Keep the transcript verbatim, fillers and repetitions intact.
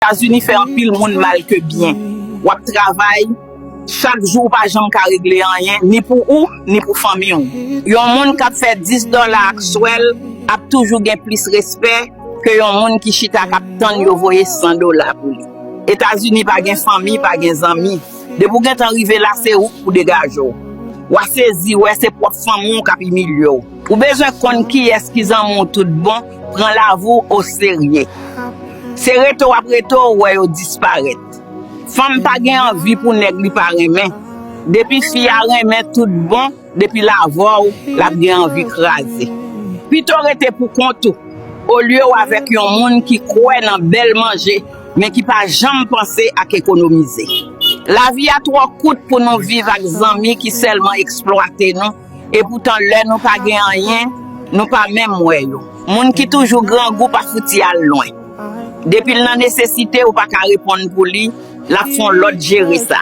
Etazini fè anpil moun mal ke byen. W ap travay, chak jou ou pa janm ka regle anyen, ni pou ou, ni pou fanmi w. Yon moun k ap fè dis dòla ak swè l ap toujou gen plis respè ke yon moun ki chita k ap tann yo voye san dola pou li. Etazini pa gen fanmi, pa gen zanmi. Depi w gentan rive la, se ou k pou degaje w. W a sezi wè se pwòp fanmi w k ap imilye w. Ou bezwen konn kiyès ki zanmi w tout bon, pran lavi w oserye. Se rete w ap rete w wè yo disparèt. Fanm pa gen anvi pou nèg li pa renmen. Depi fi a renmen tout bon, depi l avè w, l ap gen anvi kraze. Pito rete pou kont ou, olye w avèk yon moun ki kwè nan bèl manje, men ki pa janm panse ak ekonomize. Lavi a twò kout pou nou viv ak zanmi ki sèlman eksplwate nou, epoutan lè nou pa gen anyen, nou pa menm wè yo. Moun ki toujou grangou pa fouti al lwen. Depi l nan nesesite, ou pa ka reponn pou li, l ap fè yon lòt jere sa.